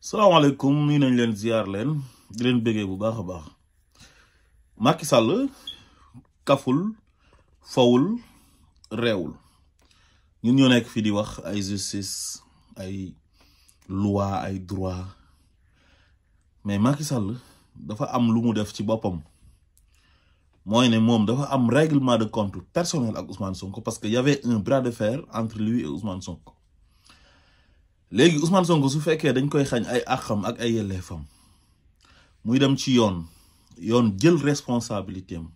salaamaaleykum nii nañ leen ziar leen di leen bëggee bu baax a baax Macky Sall kaful fawul réewul ñun ñoo nekk fii di wax ay justice ay loi ay droit mais Macky Sall dafa am lu mu def ci boppam mooy ne moom dafa am règlement de compte personnel ak Ousmane Sonko parce que y avait un bras de fer entre lui et Ousmane Sonko. léegi Ousmane Sonko su fekkee dañ koy xañ ay àqam ak ay yelleefam muy dem ci yoon jël responsabilité am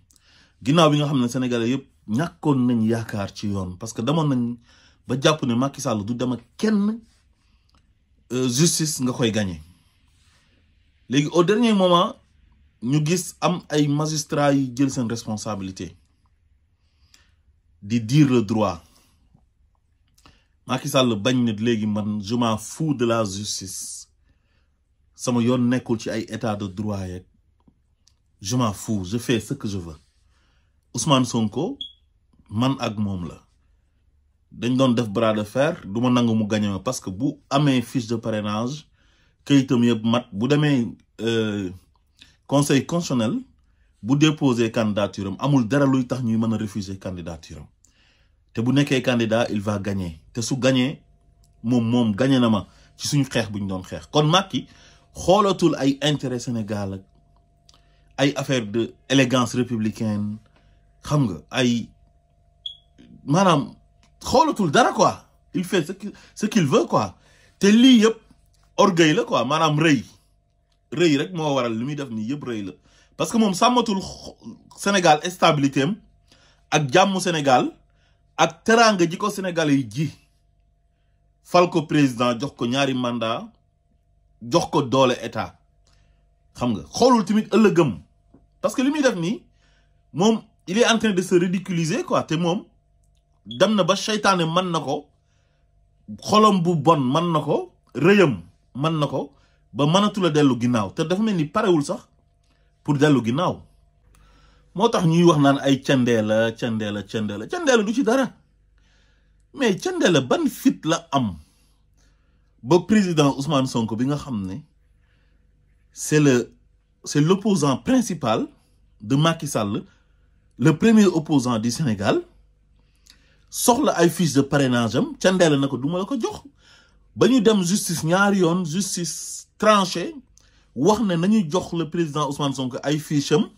ginnaaw bi nga xam ne sénégalais yëpp ñàkkoon nañ yaakaar ci yoon parce que demoon nañ ba jàpp ne Macky Sall du dem ak kenn justice nga koy gagné léegi au dernier moment ñu gis am ay magistrats yi jël seen responsabilité di dire le droit. Macky Sall bañ ne léegi man je m'en fous de la justice sama yoon nekkul ci ay état de droit yeeg je m'en fous je fais ce que je veux Ousmane Sonko man ak moom la dañ doon def bras de fer du ma nangu mu gagné ma parce que bu amee fiche de parrainage kayitam yëpp mat bu demee conseil constitutionnel bu déposer candidature am amul dara luy tax ñuy mën a refuser candidature am te bu nekkee candidat il va gagner te su gagner moom gagné na ma ci suñu xeex bu ñu doon xeex kon Macky xoolatul ay intérêt Sénégal ak ay affaire de élégance républicaine xam nga ay maanaam xoolatul dara quoi il fait ce qu'il veut quoi te lii yëpp orgueil la quoi maanaam rëy rek moo waral li muy def nii yëpp rëy la parce que moom sàmmatul Sénégal stabilité am ak jàmmu Sénégal ak teraanga ji ko Sénégalais yi ji fal ko président jox ko ñaari mandat jox ko doole état xam nga xoolul tamit ëllëgëm parce que li muy def nii moom il est en train de se ridiculiser quoi te moom dem na ba seytaane mën na ko xolom bu bon mën na ko rëyam mën na ko ba mënatula dellu ginnaaw te dafa mel ni parewul sax pour dellu ginnaaw moo tax ñuy wax naan ay candeela du ci dara mais candeela ban fit la am ba président Ousmane Sonko bi nga xam ne c'est l'opposant principal de Macky Sall le premier opposant du Sénégal soxla ay fiche de parrainage am candeela na ko duma la ko jox ba ñu dem justice ñaari yoon justice tranché wax ne nañuy jox le président Ousmane Sonko ay fiche am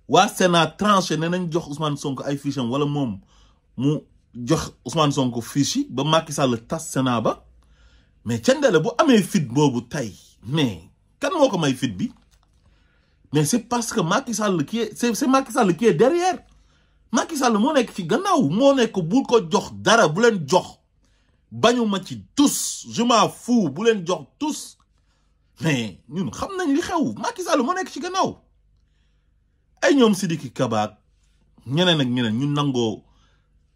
waa Sénat tranché ne nañ jox Ousmane Sonko ay fiche am wala moom mu jox Ousmane Sonko fiche yi ba Macky Sall tas Sénat ba mais candela bu amee fit boobu tey mais kan moo ko may fit bi mais c'est parce que Macky Sall c'est Macky Sall qui est derrière Macky Sall moo nekk ci gannaaw moo nekk bu ko jox dara bu leen jox bañu ma ci tous je m'en fous bu leen jox tous mais ñun xam nañ li xew Macky Sall moo nekk ci gannaaw ay ñoom Sidiki Kaba ñeneen ak ñeneen ñu nangoo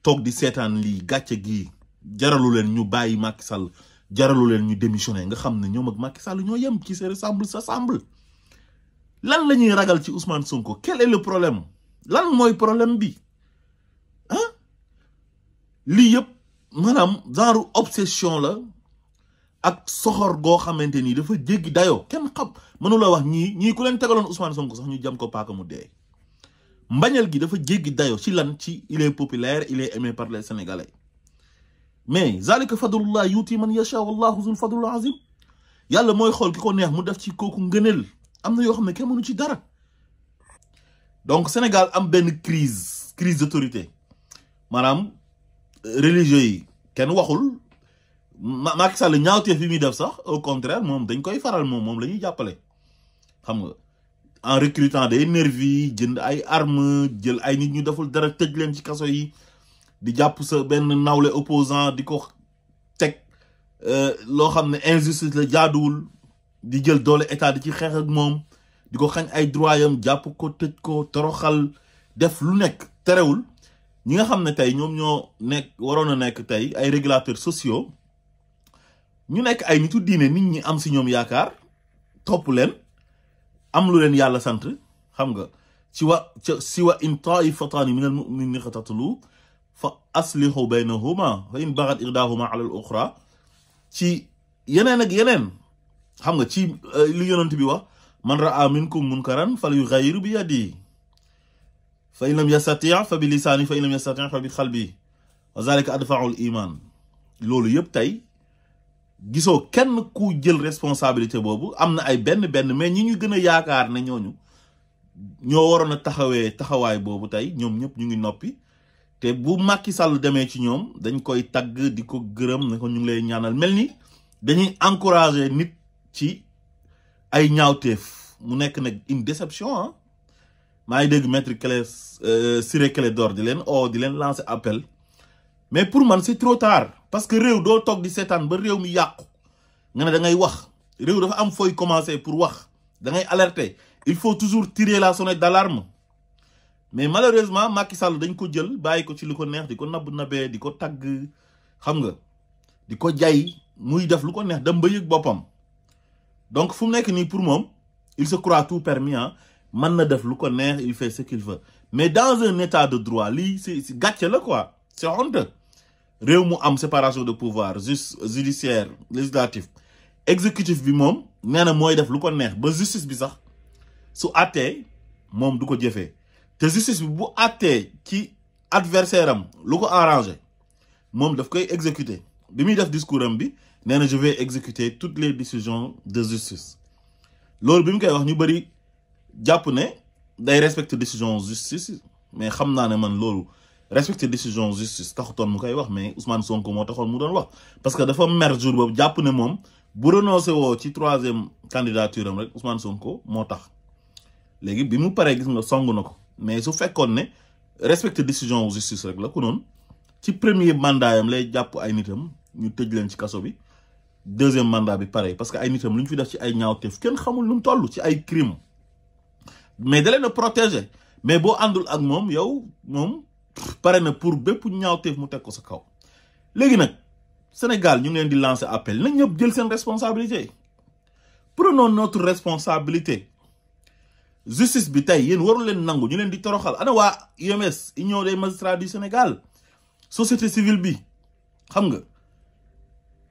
toog di seetaan lii gàcce gi jaralu leen ñu bàyyi Macky Sall jaralu leen ñu démissionné nga xam ne ñoom ak Macky Sall ñoo yem ci ça semble lan la ñuy ragal ci Ousmane Sonko quel est le problème lan mooy problème bi ah lii yëpp maanaam genre obsession la ak soxor goo xamante ni dafa jéggi dayoo kenn xam mënula wax ñii ku leen tegaloon Ousmane Sonko sax ñu jam ko paaka mu dee mbañal gi dafa jéggi dayoo ci lan ci il est populaire il est aimé par les Sénégalais mais zalika fadlullah yuuti man yasha wallahu zul fadlul azim yàlla mooy xool ki ko neex mu def ci kooku ngëneel am na yoo xam ne kenn mënu ci dara donc Sénégal am benn crise d'autorité maanaam religieux yi kenn waxul Macky Sall ñaawteef yi muy def sax au contraire moom dañ koy faral moom la ñuy jàppale xam nga en recrutant des nervis jënd ay armes jël ay nit ñu deful dara tëj leen ci kaso yi di jàpp sa benn nawle opposant di ko teg loo xam ne injustice la jaaduwul di jël doole état di ci xeex ak moom di ko xañ ay droit yam jàpp ko tëj ko toroxal def lu nekk terewul ñi nga xam ne tey ñoom ñoo nekk waroon a nekk tey ay régulateurs sociaux ñu nekk ay nitu diine nit ñi am si ñoom yaakaar topp leen am lu leen yàlla sant xam nga si wa in taifataani min al mu'minina iqtatalu fa aslihu baynahuma fa in baghat ihdahuma ala al ukhra ci yeneen ak yeneen xam nga ci li yonent bi wax man ra'a minkum munkaran falyughayyirhu bi yadihi fa in lam yastati' fa bi lisani fa in lam yastati' fa bi qalbi wa zalika adfa'ul iman loolu yëpp tey gisoo kenn ku jël responsabilité boobu am na ay benn mais ñi ñu gën a yaakaar ne ñooñu ñoo waroon a taxawaay boobu tey ñoom ñëpp ñu ngi noppi te bu Macky Sall demee ci ñoom dañ koy tagg di ko gërëm ne ko ñu ngi lay ñaanal mel ni dañuy encourager nit ci ay ñaawteef mu nekk nag une déception ah maa ngi dégg maître Ciré Clédor di leen lancer appel mais pour man c'est trop tard parce que réew doo toog di seetaan ba réew mi yàqu nga ne da ngay wax réew dafa am fooy commencer pour wax da ngay alerter il faut toujours tirer la sonnette d'alarme mais malheureusement Macky Sall dañ ko jël bàyyi ko ci lu ko neex di ko nabee di ko tagg xam nga di ko jay muy def lu ko neex dem ba yëg boppam donc fu mu nekk nii pour moom il se croit tout permis ah mën na def lu ko neex il fait ce qu'il veut mais dans un état de droit lii c'est gàcce la quoi c'est honteux réew mu am séparation de pouvoir judiciaire législatif exécutif bi moom nee na mooy def lu ko neex ba justice bi sax su àttee moom du ko jëfee te justice bi bu àttee ci adversaire am lu ko arrangé moom daf koy exécuter bi muy def discours am bi nee na je vais exécuter toutes les décisions de justice loolu bi mu koy wax ñu bëri jàpp ne day respecter décision justice mais xam naa ne man loolu respecter décision justice taxutoon mu koy wax mais Ousmane Sonko moo taxoon mu doon wax parce que dafa mer jour boobu jàpp ne moom bu renoncé woo ci 3e candidature am rek Ousmane Sonko moo tax léegi bi mu paree gis nga song na ko mais su fekkoon ne respecter décision justice rek la ku noonu ci premier mandat yam lay jàpp ay nitam ñu tëj leen ci kaso bi 2e mandat bi pareil parce que ay nitam lu ñu fi def ci ay ñaawteef kenn xamul lu mu toll ci ay crime mais da leen a protéger mais boo àndul ak moom yow moom pare na pour bépp ñaawteef mu teg ko sa kaw léegi nag Sénégal ñu ngi leen di lancer appel nañ ñëpp jël seen responsabilité prenons notre responsabilité justice bi tey yéen warul leen nangu ñu leen di toroxal ana waa UMS Union des magistrats du Sénégal société civile bi xam nga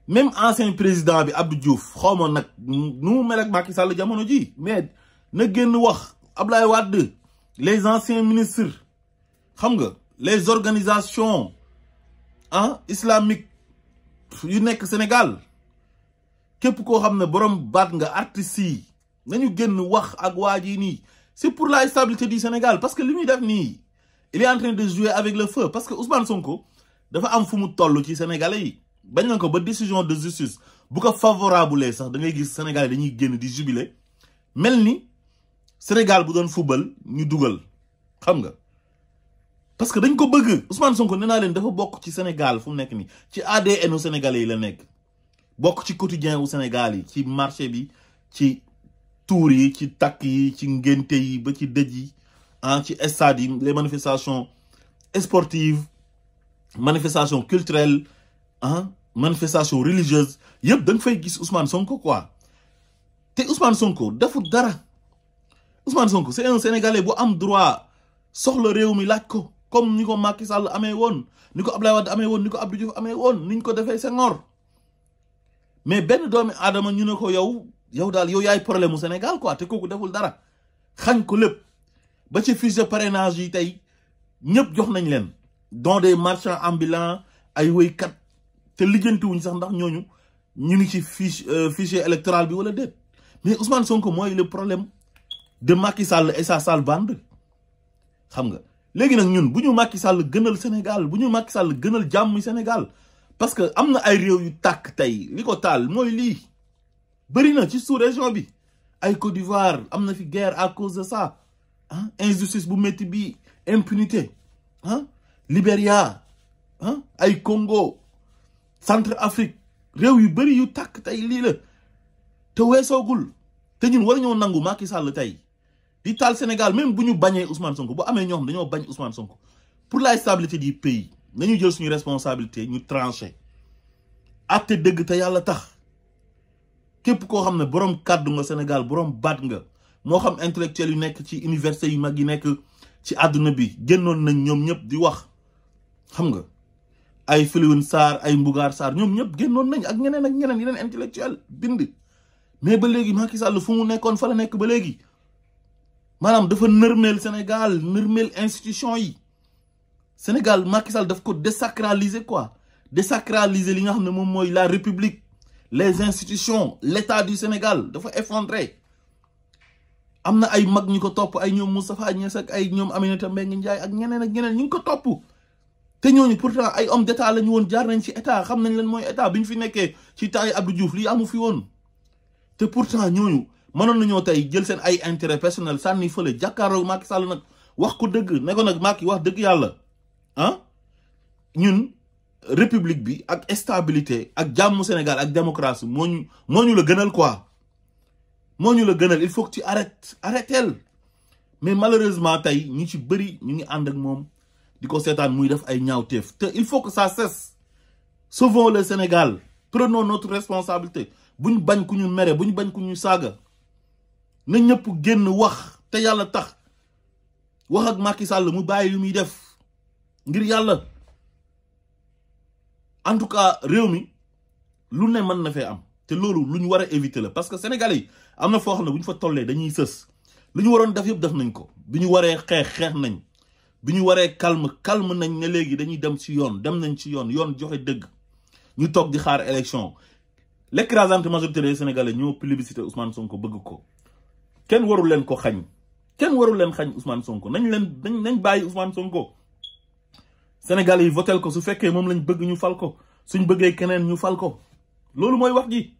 même ancien président bi Abdou Diouf xaw ma nag nu mu mel ak Macky Sall jamono ji mais na génn wax Abdoulaye Wade les anciens ministres xam nga les organisations islamiques yu nekk Sénégal képp koo xam ne borom baat nga artistes yi nañu génn wax ak waa ji nii c'est pour la stabilité du Sénégal parce que li muy def nii il est en train de jouer avec le feu parce que Ousmane Sonko dafa am fu mu toll ci Sénégalais yi bañ na ko ba décision de justice bu ko favorable sax da ngay gis Sénégalais dañuy génn di jubiler mel ni Sénégal bu doon football ñu dugal xam nga parce que dañ ko bëgg Ousmane Sonko nee naa leen dafa bokk ci Sénégal fu mu nekk nii ci ADN u Sénégalais yi la nekk bokk ci quotidien wu Sénégal yi ci marché bi ci tour yi ci takk yi ci ngénte yi ba ci dëj yi ci stade yi les manifestations sportives manifestations culturelles manifestations religieuses yëpp da nga fay gis Ousmane Sonko quoi te Ousmane Sonko deful dara Ousmane Sonko c'est un Sénégalais bu am droit soxla réew mi laaj ko comme ni ko Macky Sall amee woon ni ko Abdoulaye Wade amee woon ni ko Abdou Diouf amee woon ni ñu ko defee Senghor mais benn doomi aadama ñu ne ko yow daal yow yaay problème mu Sénégal quoi te kooku deful dara xañ ko lépp ba ci fiche de parrainage yi tey ñëpp jox nañ leen dont des marchands ambulants ay woykat te lijjantiwuñ sax ndax ñooñu ñu ngi ci fichier électoral bi wala déet mais Ousmane Sonko mooy le problème de Macky Sall et sa sale bande xam nga léegi nag ñun bu ñu Macky Sall gënal Sénégal bu ñu Macky Sall gënal jàmm Sénégal parce que am na ay réew yu tàkk tey li ko taal mooy lii bëri na ci sous-région bi ay Côte d'Ivoire am na fi guerre à cause de ça injustice bu métti bi impunité Libéria ay Congo Centrafrique réew yu bëri yu tàkk tey lii la te weesoogul te ñun war ñoo nangu Macky Sall tey di taal Sénégal même bu ñu bañee Ousmane Sonko bu amee ñoo xam dañoo bañ Ousmane Sonko pour la stabilité du pays nañu jël suñu responsabilité ñu tranché atte dëgg te yàlla tax képp koo xam ne borom kàddu nga Sénégal borom baat nga moo xam intellectuel yu nekk ci université yu mag yi nekk ci àdduna bi génnoon nañ ñoom ñëpp di wax xam nga ay Felwine Sarr ay Mbougar Sarr ñoom ñëpp génnoon nañ ak ñeneen yeneen intellectuel bind mais ba léegi Macky Sall fu mu nekkoon fa la nekk ba léegi maanaam dafa nërmeel Sénégal nërmeel institution yi Sénégal Macky Sall daf ko désacraliser quoi désacraliser li nga xam ne moom mooy la république les institutions l'état du Sénégal dafa effondré am na ay mag ñu ko topp ay ñoom Moustapha Niasse ak ay ñoom Aminata Mbengue Ndiaye ak ñeneen ñu ngi ko topp te ñooñu pourtant ay homme d'état la ñu woon jaar nañ ci état xam nañ leen mooy état bi ñu fi nekkee ci temps yi Abdou Diouf lii amu fi woon te pourtant ñooñu mënoon nañoo tey jël seen ay intérêt personnel sànni fële jàkkaarloo Macky Sall nag wax ko dëgg ne ko nag Macky wax dëgg yàlla ah ñun république bi ak stabilité ak jàmm Sénégal ak démocratie moo ñu la gënal quoi moo ñu la gënal il faut que tu arrêtel mais malheureusement tey ñu ci bëri ñu ngi ànd ak moom di ko seetaan muy def ay ñaawteef te il faut que ça cesse sauvons le Sénégal prenons notre responsabilité buñ bañ ku ñu mere buñ bañ ku ñu saaga na ñëpp génn wax te yàlla tax wax ak Macky Sall mu bàyyi lu muy def ngir yàlla en tout cas réew mi lu ne mën na fee am te loolu lu ñu war a éviter la parce que Sénégalais yi am na foo xam ne bu ñu fa tollee dañuy sës lu ñu waroon def yëpp def nañ ko bi ñu waree xeex nañ bi ñu waree calme nañ ne léegi dañuy dem ci yoon dem nañ ci yoon joxe dëgg ñu toog di xaar élection l'écrasante majorité des Sénégalais ñoo plébiscité Ousmane Sonko bëgg ko kenn warul leen ko xañ kenn warul leen xañ Ousmane Sonko nañ bàyyi Ousmane Sonko Sénégalais yi votel ko su fekkee moom lañ bëgg ñu fal ko suñ bëggee keneen ñu fal ko loolu mooy wax ji